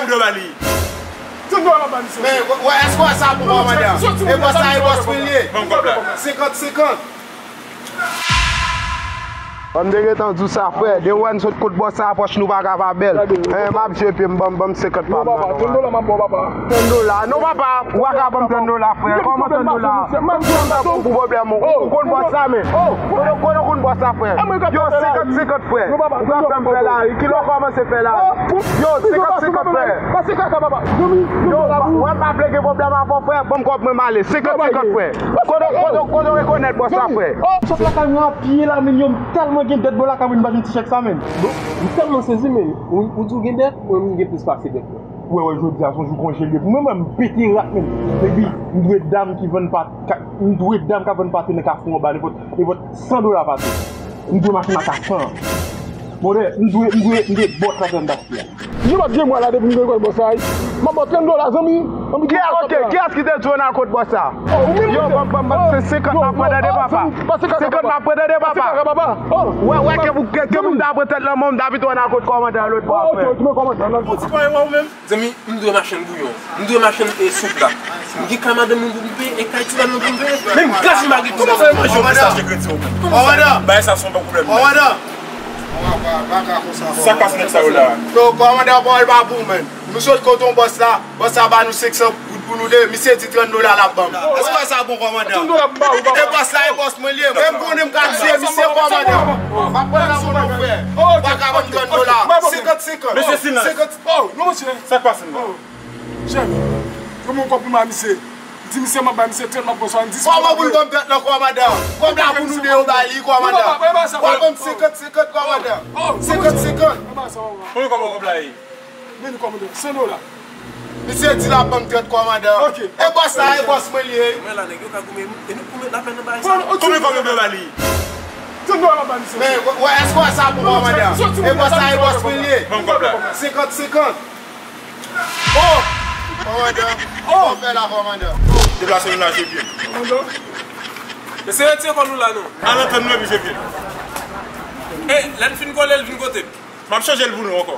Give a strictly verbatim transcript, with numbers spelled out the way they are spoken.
Dlo ba li. Tande w la ba misye. Men, w, w, èske w wè sa bon, kòmandan? E bòs la, e bòs mwen li ye. Ban m kòb la. Senkant senkant. An m te gentan di w sa, frè. Depi w wè n sot kot bòs sa, apwòch nou pa ka pa bèl. Hein, m ap jwe pye m, ban m, ban m senkant pa m nan, non, papa. Tande w la, m ap ba w, papa. Tande w la. Non, papa, ou pa ka ban m tande w la, frè. Kòman tande w la? Mwen m tande w pou pwoblèm ou. Ou konn bòs sa, men. Kote, kote w konn bòs sa, frè? Yo, senkant senkant, frè. Ou ka fè m fè la. Kilè w kòmanse fè la? Yo, senkant senkant, frè. Yo, wè m pa vle gen pwoblèm avè w, frè. Ban m kòb mwen, m ale. Senkant senkant, frè. Kote, kote, kote w rekonèt bòs la, frè? Chòf lakay mwen ap pye la, men yo, m tèlman gen dèt bò lakay mwen, m pa jwenn ti chèk sa, men. Bon, m tèlman sezi, men. Ou, ou di w gen dèt, mwen, m gen plis pase dèt, men. Wè, wè, jodi a se yon jou konje l ye pou mwen, mwen, m pete rat, men. Epi, m dwe dam ki vann pa, ka, m dwe dam k ap vann pate nan kafou anba, nenpòt, nenpòt san dola pate. M dwe machin ak san. Mòdè, m dwe, m dwe, m dwe bòs la tann taksi a. Yo pa t gen mwa la depi m gen kòl bòs la, wi. M ap ba w trant dola, zanmi. Zanmi, kiyès, ok, kiyès ki te di w n al kot bòs la? Oh, ou menm. Yo, ban m, ban m, ban m, se senkant m ap pran tande, papa. Senkant m ap pran tande, papa. Wè, wè, ke pou, ke, ke pou m ta pran tèt lan, men m ta pito n al kot kòmandan lòt bò a, frè. Ou ti pa wè ou menm? Zanmi, m dwe machann bouyon. M dwe machann, e, soup la. M gen kay madanm mwen pou m peye, e kay ti dam mwen pou m peye. Menm gaz m pa gen kòb. Kòman fè manje yon mesaj de kredi ou? Kòmandan! Bay sa se yon bon pwoblèm. Kòmandan! Sa k pase nèg sa yo la? Yo, kòmandan, pawòl pa pou ou, men. Nou sot kote yon bòs la, bòs la ba nou senk san goud pou nou de, misye di trant dola l ap ban m. Èske w wè sa bon, kòmandan? E bòs la, e bòs mwen li ye. Menm konnen m ka tiye misye, kòmandan. M ap pran nan moun ou, frè. Ou pa ka ban m trant dola. Senkant senkant. Mesye Silas. Senkant. Oh, non, mesye. Sa k pase la? Oh, chèf, yo ban m yon kòb pou m ba misye. M di misye m ap bay misye trant, m ap pran swasanndis. Kòman pou l ban m trant lan, kòmandan? Kòb la pou nou de yo bay li, kòmandan. W ap ban m senkant senkant, kòmandan. Senkant senkant. Konbyen kòb, kòb la ye? Men li, kòmandan, san dola. Misye di l ap ban m trant, kòmandan. Ok. E bòs la, e bòs mwen li ye. Men la, nèg yo ka goumen, e nou pou met lapè nan bagay sa. Konbyen kòb yo ba li? Trant dola m ap ba misye. Men, w, w, èske w wè sa bon, kòmandan? E bòs la, e bòs mwen li ye. Ban m kòb la. Senkant senkant. Oh! Kòmandan. Oh! Sa w fè la, kòmandan? Deplase nou nan je pye. Kòmandan. Mesye, retire kò nou la, non. Al antann nou epi je pye. E, lè n fin kole, l vin kote m. M ap chanje l pou nou ankò.